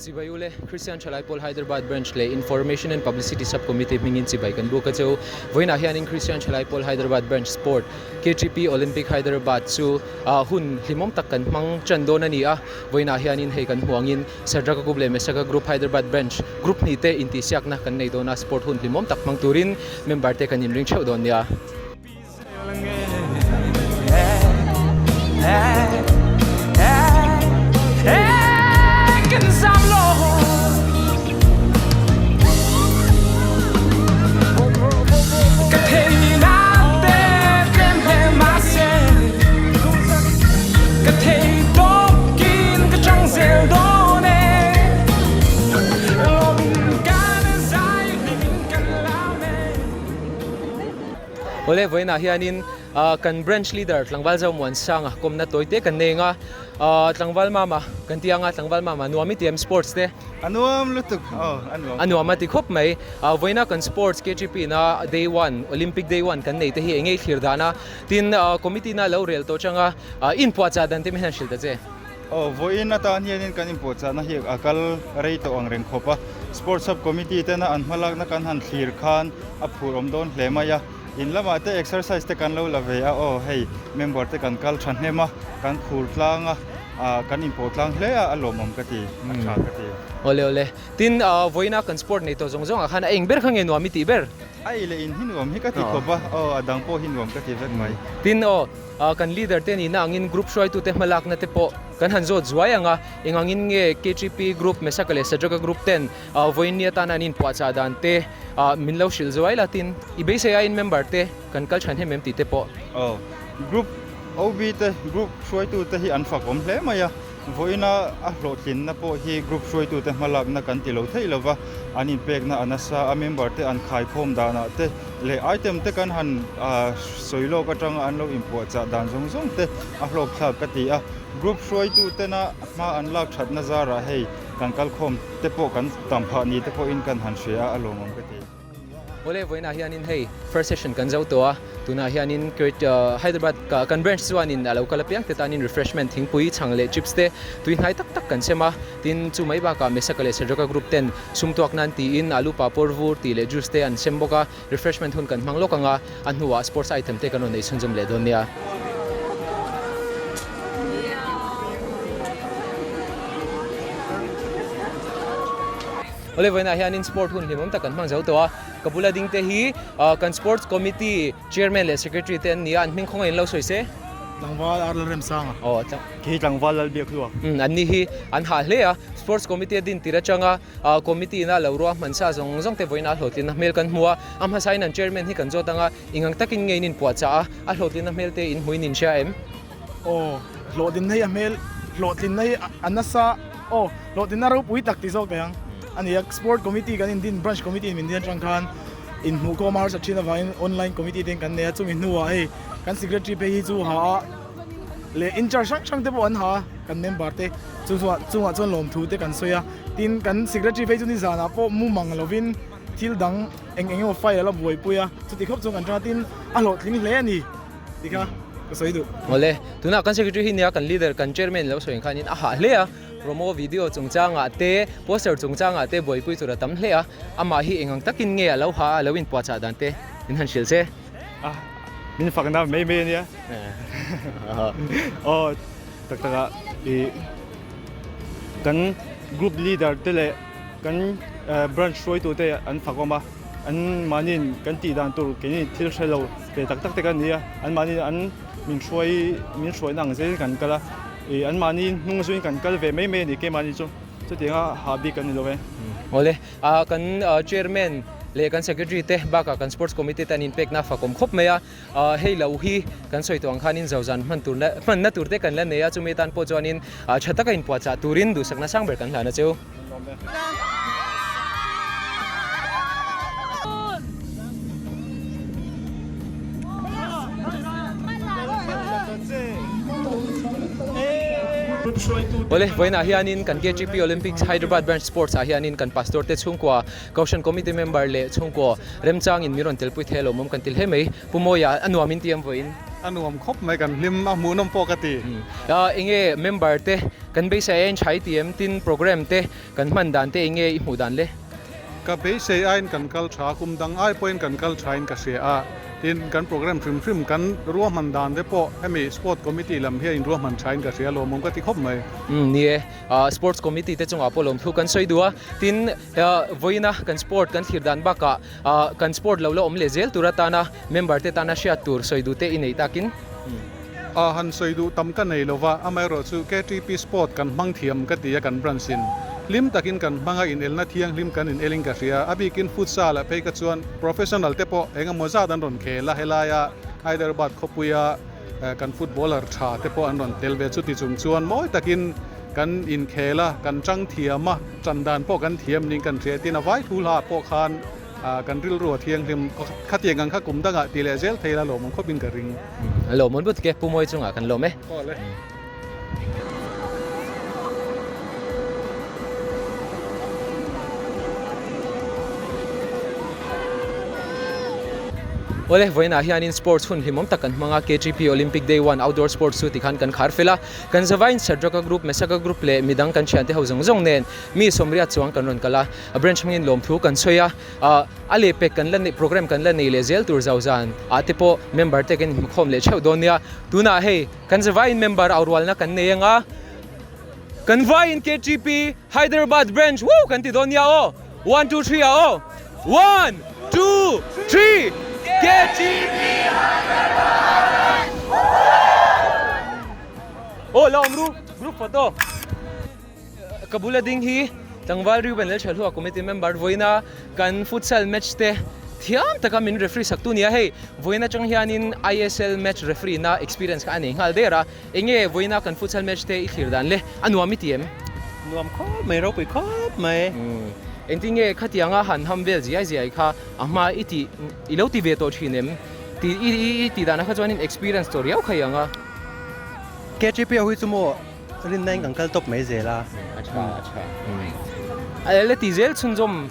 Chibai ule, Christian Thalai Pawl Hyderabad Branch leh Information and Publicity Sub Committee hmingin chibai kan buk a cheu. Vawiinah hianin Christian Thalai Pawl Hyderabad Branch Sport KTP Olympic Hyderabad chu hun hlimawm tak kan hmang tan dawn a ni a. Vawiinah hianin hei kan hmuh angin Sadraka Group leh Mesaka Group Hyderabad Branch Group hnih te intihsiakna kan nei dawn a, sport hun hlimawm tak hmang turin member te kan inring theuh dawn nia. Awle vawiinah hianin kan branch leader tlangval Zomuansanga kawmna tawi te kan nei ang a, tlangval mama kan ti ang a, tlangval mama nuam i ti em sports te? A nuam lutuk aw a nuam. A nuam a ti khawp mai. Vawiina kan sports KGP na day one Olympic day one kan nei te hi eng nge i thlir dan a, tin committee na lo rel tawh changa inpuahchah dan te mi hian hrilh ta che. Aw vawiin atan hianin kan inpuahchahna hi a kal rei tawh ang reng khawp a, sports sub committee tena an hmalakna kan han thlir khan a phur awm dawn hle mai a, in lamah te exercise te kan lo la ve a, aw hei member te kan kal thahnem a, kan phur tlang a. Kan inpawh tlang hle a, a lawmawm ka ti, a tha ka ti. Awle awle. Tin, vawiina kan sport nei tawh zawng zawngah khan a eng ber kha nge nuam i tih ber? A ei leh in hi nuam hi ka ti khawp a, aw a dang pawh hi nuam ka ti vek mai. Tin, aw, kan leader te nihna angin group hruaitute hmalakna te pawh kan han zawt zuai ang a, eng angin nge KTP group, Mesaka leh Sadraka group ten vawiin ni atana an inpuahchah dan te min lo hrilh zuai la, tin, i beisei aiin member te kan kal than hem em tih te pawh. Aw, group OB te group hruaitute hi an fakawm hle mai a, vawiina a hlawhtlinna pawh hi group hruaitute hmalakna kan ti lo theih lova, an inpekna a nasa a, member te an khaikhawm danah te leh item te kan han sawi lawk atanga an lo inpuahchah dan zawng zawng te a hlawkthlak ka ti a, group hruaitutena hma an lak thatna zarah hei kan kalkhawm te pawh kan tam phah ni te pawhin kan han hria a, a lawmawm ka ti. Awle vawiinah hianin hei first session kan zo tawh a, tunah hianin Hyderabad kan branch chuanin a lo kal apiang te tanin refreshment thingpui chhang leh chips te tui hnai tak tak kan sem a, tin chu mai bakah Mesaka leh Sadraka group ten sum tuak nan tiin alu papawr vur tih leh juice te an sem bawk a, refreshment hun kan hmang lawk ang a, a hnuah sports item te kan rawn nei chhunzawm leh dawn nia. Awle vawiinah hianin sport hun hlimawm tak kan hmang zo tawh a, ka bula ding te hi kan sports committee chairman leh secretary te an ni a, an hming khawngaih in lo sawi se. Tlangval Ar Lalremsanga. Aw Khi Tlangval Lalbiakhlua. Umm an ni hi an hah hle a, sports committee a din tir atanga committee ina lo ruah hman sa zawng zawng te vawiinah a hlawhtlinna hmel kan hmu a, a hmasain an chairman hi kan zawt anga ingang takin nge in inpuahchah a, a hlawhtlinna hmel te in hmuin in hria em? Aw, hlawhtlinna hi a hmel, hlawhtlinna hi a nasa, aw, hlawhtlinna ropui tak ti zawk thei ang a ni a. Sport Committee kan indin, Branch Committee in min din atang khan inhmuhkhawm a harsa thin avangin Online Committee te kan nei a, chumi hnuah hei kan Secretary phei hi chu ha a leh in-charge hrang hrang te pawh an ha a, kan member te chu chuan chungah chuan lawmthu te kan sawi a, tin kan Secretary phei chu nizanah pawh mumang lovin thil dang eng eng emaw file a la buaipui a, chuti khawp chuan kan tang a, tin a hlawhtling hle a ni. Tikha ka sawi duh. Awle, tunah kan secretary hi nia kan leader kan chairman lo sawi ang khanin a hah hle a, promo video chungchangah te, poster chungchangah te buaipui tur a tam hle a, amah hi eng ang takin nge a lo hah a, a lo inpuahchah dan te min han hrilh che. A, min fakna mai mai ania. Aw, tak takah i kan group leader te leh kan branch hruaitu te an fakawm a. An mahniin kan tih dan tur keini thil hre lo ve tak tak te kan ni a, an mahniin an min hruai min hruaina ang zelin kan kal a, ih an mahni hnung zuiin kan kal ve mai mai a ni keimahni chu chutianga hah bik kan ni lo e. Awle, ah kan chairman leh kan secretary te bakah kan sports committee te an inpekna fakawm khawp mai a, ah hei lo hi kan sawi tawh ang khanin zozan hman tur hmanna tur te kan la nei a, chumi atan pawh chuanin ah tha taka inpuahchah turin duhsakna sang ber kan hlan a cheu. Awle, vawiinah hianin kan KGP Olympics Hyderabad Branch Sports ah hianin kan Pastor te chhungkua, Kohhran Committee member leh chhungkaw remchangin min rawn telpui thei alawmawm kan ti hle mai. Pu Mawia, a nuam in ti em vawiin? A nuam khawp mai kan hlim a hmuhnawm pawh ka ti. Enge member te kan beisei aiin tha i ti em? Tin program te kan hman dan te enge i hmuh dan le? Ka beisei aiin kan kal tha, kum dang ai pawhin kan kal thain ka hria a. Tin kan program hrim hrim kan ruahman dan te pawh hemi sport committee lam hian inruahman thain ka hria lawmawm ka ti khawp mai. Ni e, sports committee te chungah pawh lawmthu kan sawi duh a. Tin vawiina kan sport kan thlir dan bakah Kan sport lo la awm leh zel tur atana member te tana hriat tur sawi duh te i neih takin. A han sawi duh tam ka nei lova, amaherawh chu KTP Sport kan hmang thiam ka ti a kan branch in hlim takin kan hmang a, inelna thianghlim kan inel in ka hria, a bikin futsal ah phei ka chuan professional te pawh eng emaw zat an rawn khel a, helaia Hyderabad khawpuia kan footballer tha te pawh an rawn tel ve, chuti chung chuan mawi takin kan inkhel a, kan chang thiam a, Chan dan pawh kan thiam niin kan hria tin a vai thu hla pawh khan kan rilru a thianghlim khatiang ang kha kum dangah ti leh zel thei la lawmawm khawpin ka ring. Lawmawm lutuk e, Pu Mawi chungah kan lawm e. Aw le. Awle, vawiinah hianin sports hun hlimawm tak kan hmang a, KGP Olympic Day One Outdoor Sports chu tikhan kan khar fel a. Kan zavaiin Sadraka Group, Mesaka Group leh midang kan thiante ho zawng zawng nen mi sawmriat chuang kan rawn kal a, a branch hmangin lawmthu kan sawi a, ah a lehpek kan la neih program kan la nei leh zel tur zau zan ah te pawh member te kan inhmukhawm leh theuh dawn nia. Tunah hei kan zavaiin member aurualna kan nei anga kan vaiin KTP Hyderabad Branch woo kan ti dawn nia aw! One two three ah aw! One two three KTP Hyderabad Branch woo! Aw la awm ru group photo ka bula ding hi tlangval Reuben Lalthalhua committee member vawiina kan futsal match te thiam taka min referee sak tu nia hei vawiin atang hianin ISL match referee na experience kha a nei nghal der a enge vawiina kan futsal match te i thlir dan le a nuam i ti em? Nuam khawp mai ropui khawp mai. Engtin nge khatianga han ham vel ziai ziai kha a hma i tih i lo ti ve tawh thin em? Ti i i tih danah kha chuanin experience tawh riau kha i ang a. KTP ho hi chu maw rinna in kan kal tawp mai zel a. A tha a tha. A la ti zel chhunzawm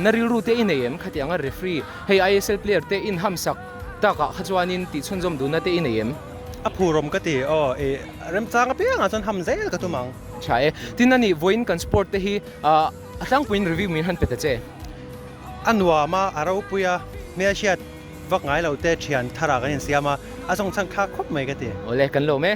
na rilru te i nei em khatiang a referee hei ISL player te in hamsak takah kha chuanin tih chhunzawm duhna te i nei em? A phurawm ka ti aw i remchang apiangah chuan ham zel ka tum ang. Tha e. Tin ani vawiin kan sport te hi a tlangpuiin review min han pe ta che. A nuam a, a ropui a, hmelhriat Vak ngai lo te thian thar ah kan insiam a, a zawng chhan kha khawp mai ka ti. Awle, kan lawm e.